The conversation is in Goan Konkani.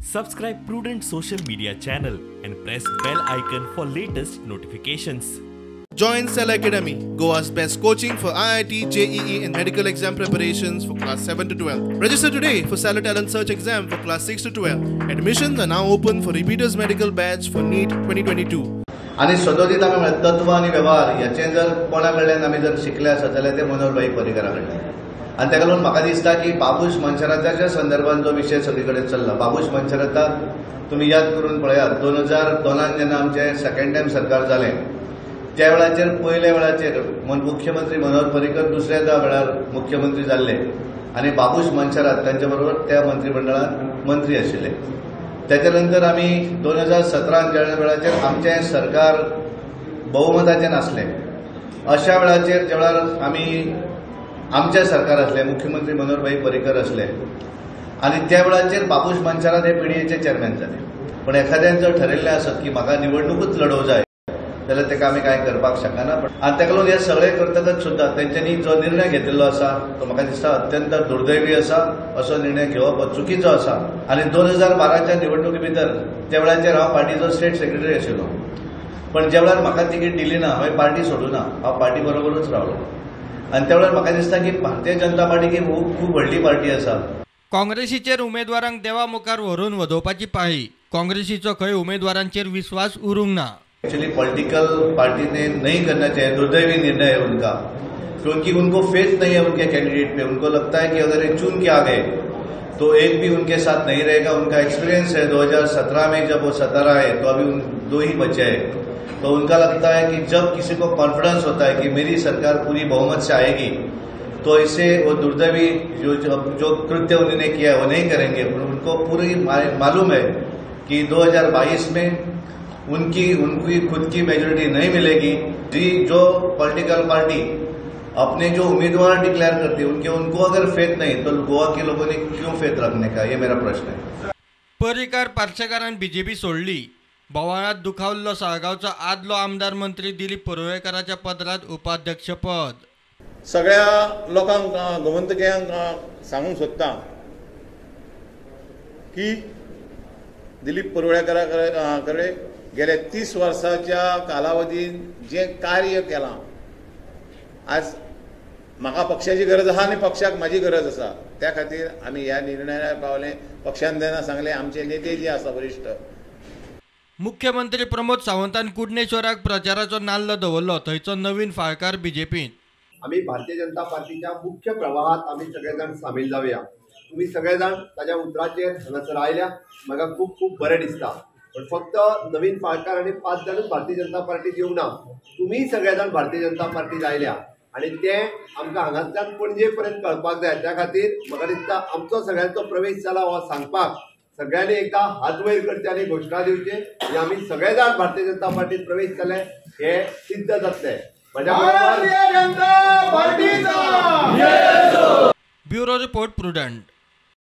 Subscribe Prudent social media channel and press bell icon for latest notifications. Join Cell Academy, Goa's best coaching for IIT, JEE and medical exam preparations for class 7 to 12. Register today for Cellar Talent Search exam for class 6 to 12. Admissions are now open for repeaters medical batch for NEET 2022. आनी सदोदीत आमी म्हणल्यार तत्व आनी वेव्हार हाचें जर कोणा कडल्यान आमी जर शिकले आसत जाल्यार ते मनोहर भाई पर्रीकरा कडल्यान. आनी ताका लागून म्हाका दिसता की बाबूश मनसराताच्या संदर्भात जो विशय सगळे कडेन चल्ला, बाबूश मनसराताक तुमी याद करून पळयात, 2002 जेन्ना आमचें सेकंड टायम सरकार जालें त्या वेळाचेर पयल्या वेळाचेर मुख्यमंत्री मनोहर पर्रीकर दुसऱ्या वेळार मुख्यमंत्री जाल्ले आनी बाबूश मनसरात तांच्या बरोबर त्या मंत्रिमंडळांत मंत्री आशिल्ले. त्याच्या नंतर आमी 2017 ज्या वेळाचेर आमचें सरकार बहुमताचें नासलें, अशा वेळाचेर ज्या वेळार आमी आमचें सरकार आसलें, मुख्यमंत्री मनोहर भाई पर्रीकर आसले आनी त्या वेळाचेर बाबूश मनसरात हे पीडीएचे चेअरमॅन जाले. पण एखाद्यान जर ठरयल्लें आसत की म्हाका निवडणुकूच लढोवंक जाय जाल्यार ताका आमी कांय करपाक शकना. आनी ताका लागून हें सगळें करतकच सुद्दां तेंच्यांनी जो निर्णय घेतिल्लो आसा तो म्हाका दिसता अत्यंत दुर्दैवी आसा. असो निर्णय घेवप हो चुकीचो आसा. आनी 2012च्या निवडणुके भितर त्या वेळाचेर हांव पार्टीचो स्टेट सेक्रेटरी आशिल्लो, पण ज्या वेळार म्हाका तिकीट दिली ना हांवें पार्टी सोडूना, हांव पार्टी बरोबरूच रावलो. आनी त्या वेळार म्हाका दिसता की भारतीय जनता पार्टी ही खूब व्हडली पार्टी आसा. काँग्रेसीचेर उमेदवारांक देवा मुखार व्हरून वदोवपाची पाळी. काँग्रेसीचो खंय उमेदवारांचेर विस्वास उरूंक ना. एक्चुअली पॉलिटिकल पार्टी ने नहीं करना चाहिए, दुर्दैवी निर्णय है उनका, क्योंकि उनको फेथ नहीं है उनके कैंडिडेट पे. उनको लगता है कि अगर ये चुन के आ गए तो एक भी उनके साथ नहीं रहेगा. उनका एक्सपीरियंस है 2017 में जब वो 17 आए तो अभी उन 2 ही बचे हैं, तो उनका लगता है कि जब किसी को कॉन्फिडेंस होता है कि मेरी सरकार पूरी बहुमत से आएगी तो इसे वो दुर्दैवी जो कृत्य उन्होंने किया है वो नहीं करेंगे. उनको पूरी मालूम है कि 2022 में उनकी उनकी खुद की मेजोरिटी नहीं मिलेगी. जी जो पॉलिटिकल पार्टी अपने जो उम्मीदवार डिक्लेयर करती है उनके उनको अगर फेथ नहीं तो गोवा के लोगों ने क्यों फेथ रखने का, ये मेरा प्रश्न है. पर्रीकार पार्सेकारान बीजेपी सोडली. बोवाळांत दुखावल्लो साळगांवचो आदलो आमदार मंत्री दिलीप परुळेकाराच्या पदरांत उपाध्यक्षपद. सगळ्या लोकांक गोमंतकियांक सांगूंक सोदता की दिलीप परुळेकारा कडेन गेल्या 30 वर्साच्या कालावधीन जें कार्य केलां, आज म्हाका पक्षाची गरज आसा आनी पक्षाक म्हाजी गरज आसा, त्या खातीर आमी ह्या निर्णयार पावले. पक्षान जेन्ना सांगलें, आमचे नेते जे आसा वरिश्ठ. मुख्यमंत्री प्रमोद सावंतान कुडणेश्वराक प्रचाराचो नाल्ल दवरलो. थंयचो नवीन फाळकार बीजेपींत. आमी भारतीय जनता पार्टीच्या मुख्य प्रवाहात आमी सगळे जाण सामील जावया. तुमी सगळे जाण ताज्या उतराचेर हांगासर आयल्या, म्हाका खूब खूब बरें दिसता. पण फक्त नवीन फाळकार आनी 5 जाणूच भारतीय जनता पार्टीत येवंक ना, तुमी सगळे जाण भारतीय जनता पार्टीत आयल्या आनी तें आमकां हांगासरल्यान पणजे पर्यंत कळपाक जाय. त्या खातीर म्हाका दिसता आमचो सगळ्यांचो प्रवेश जाला हो सांगपाक सगळ्यांनी एकदां हात वयर करचे आनी घोशणा दिवची की आमी सगळे जाण भारतीय जनता पार्टीत प्रवेश केले हे सिद्ध जातलें. म्हज्या बरोबर ब्युरो रिपोर्ट प्रुडंट.